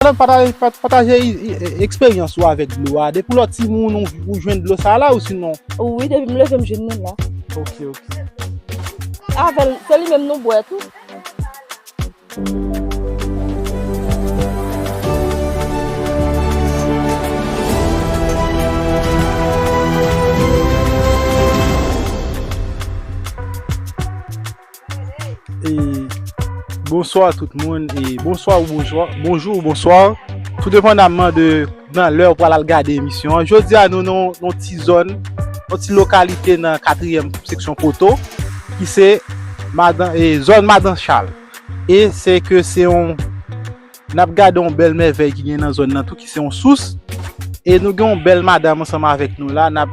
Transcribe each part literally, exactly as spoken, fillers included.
Pataje, pataje, pataje eksperyans ou avèk dlo a. Depi w lòt timoun ou, ou jwenn dlo sa la ou sinon? Wi, depi m leve m jwenn li la. Ok, ok. Avèl, se li menm nou bwè tou. E bonswa tout moun, e bonswa ou bonjwa, bonjou ou bonswa, tou depandaman de nan lè ou pral al gade emisyon an. Jodi a nou nan yon ti zòn, yon ti lokalite nan katriyèm seksyon Poto, ki se madan, e zòn Madan Chal. E se ke se yon, n ap gade yon bèl mèvèy ki gen nan zòn nan tou, ki se yon sous. E nou gen yon bèl madanm ansanm avèk nou la, n ap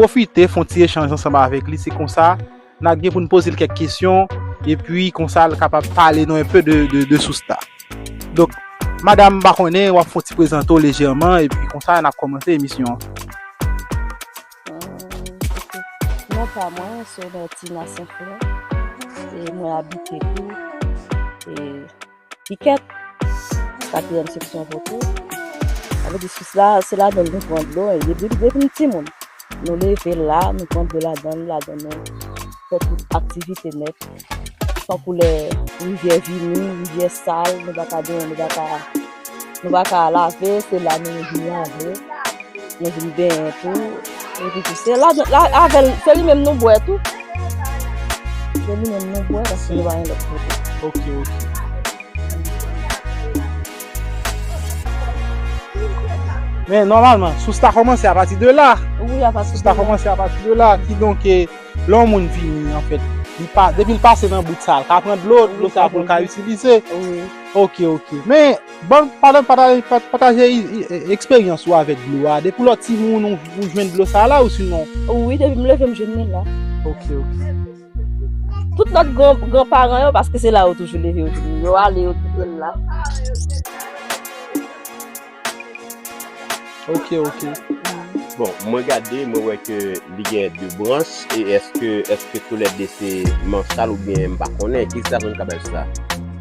pwofite fè yon ti echanj ansanm avèk li. Se konsa, n ap gen pou n poze l kèk kesyon, epi konsa l kapab pale nou enpe de, de, de sous la. Donk, madanm, m pa konnen, w ap fè yon ti prezante w lejèman, epi konsa, n ap kòmanse emisyon an. Hum, ok. Non pa mwen, se Nortina Senflè. E mwen abite tou. E Pikèt, katriyèm seksyon Poto. Sa vle di sous la, se ladan l nou pran dlo, e depi, depi m timoun. Nou leve la, nou pran dlo ladan l, ladan nou fè tout aktivite nèt. Tankou lè rivyè vini, rivyè sal, nou pa ka, nou pa ka, nou pa ka lave, se la nou vin lave. Nou vin benyen tou. Epi tou, se la, la, avè l, se li menm nou bwè tou. Se li menm nou bwè, paske nou pa gen lòt kote. Ok, ok. Men nòmalman, sous la kòmanse apati de la. Wi, apati de la. Sous la kòmanse apati de la. Kidonk, eh, lè yon moun vini, anfèt, li pa, depi l pase nan bout sa, l ka pran dlo, dlo sa pou l ka itilize. Wi. Ok, ok. Men, bon, pataje, pataje, pataje eksperyans ou avèk dlo a. Depi w lòt timoun, ou, ou jwenn dlo sa la, ou sinon? Wi, depi m leve, m jwenn li la. Ok, ok. Tout lòt gran, gran paran yo, paske se la yo toujou leve, yo toujou, yo ale, yo kite l la. Ok, ok. Bon, mwen gade, mwen wè ke li gen de branch, e èske, èske toulède se manch Chal oubyen m pa konnen, ki sa nou ka bay sou sa?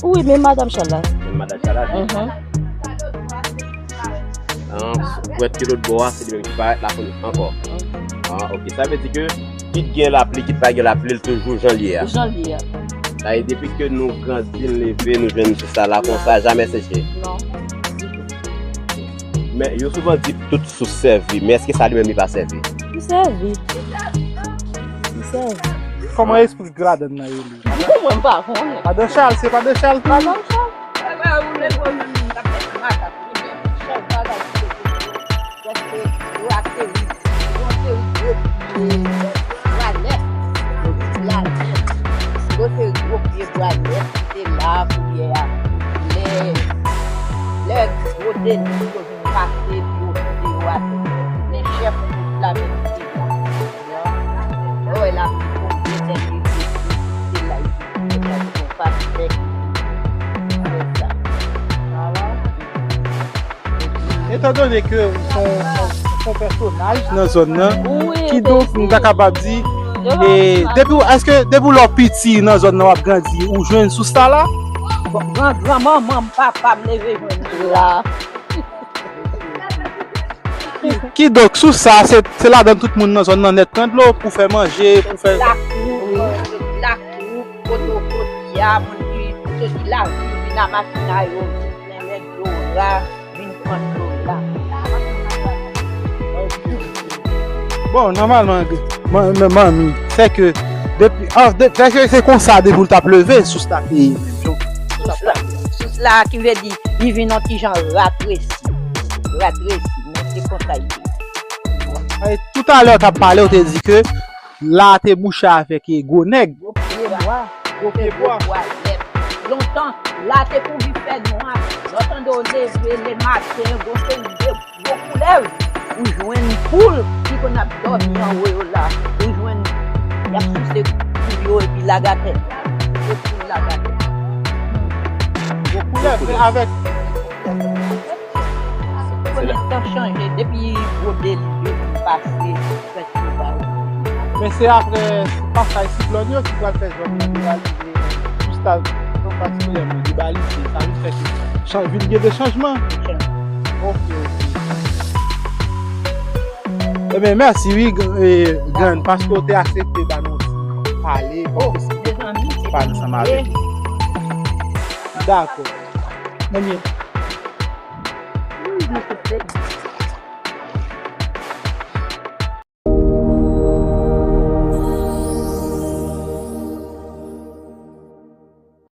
Wi, men madanm Chal la. Men madanm Chal la? Mhm. An, ou wè ke lòt bò a, se li menm ki parèt la pou nou ankò. Mhm. An, ok. Sa vle di ke kit gen lapli, kit pa gen lapli, l toujou jan l ye a. Jan l ye a. Sa vle di depi ke nou grandi, n leve, nou jwenn sous sa la konsa, jamè seche. Non. Men yo souvan di tout sous sèvi, men èske sa li menm li pa sèvi? Li sèvi. Li sèvi. Kòman espri Gladan nan ye li? Mwen m pa konnen. Madan Chal, se Madan Chal tou? Madan Chal. Prèske yo ap te ri. Yon seri gwo pye bwa nèf, la nèf. Yon seri gwo pye bwa nèf ki te la kounye a. Lè, lè gwo deli yo vin pase, yo kite yo atè. Men chèf tout la menm ki te la. Yo wè la pou konbyen nèg yo te la, yo te la, yo te konbyen nèg yo te la. Etandone ke w se yon, se yon pèsonaj nan zòn nan, wi, kidonk nou ta kapab di, e, depi w, èske depi w lè w piti nan zòn nan w ap grandi, ou jwenn sous sa la? Bon, gran, gran manman m, papa m leve jwenn li la. Kidonk, sous sa, se, se ladan tout moun nan zòn nan nèt pran dlo pou fè manje, pou fè. Lakou, lakou, kote w soti a, moun ki soti lavil vin a machin a yo, vin mennen dlo la. Vin pran dlo la. Bon, nòmalman, man, man, manmi, sè ke depi, ah, de, sè ke se konsa depi w t ap leve, sous la te ye menm jan. Sous la, sous la ki vle di, li vin yon ti jan ratresi. Ratresi, men se konsa li ye. E toutalè w t ap pale, w te di ke la te bouche avèk, e, gwo nèg. Gwo pye bwa. Gwo pye bwa. Gwo bwa nèt. Lontan, la te kouvri fè nwa. Lè w tande w leve lematen, gwo seri de gwo koulèv. Ou jwenn poul ki konn ap dòmi anwo yo la. Ou jwenn y ap souse kou yo epi lagatè. Gwo poul lagatè. Gwo koulèv, men avèk Konnen tan chanje, depi gwo deli yo vin pase, prèske pa yo. Men se apre pasaj siklòn yo ki pral fè zòn nan debalize, sous la, patikilyèman debalize, sa vin fè ke Chan- vin gen de chanjman. Ok, ok. Ebyen, mèsi wi, gr- e, grann, paske w te aksepte ba nou ti pale, pou nou pale ansanm avèk ou. Dakò. Ebyen,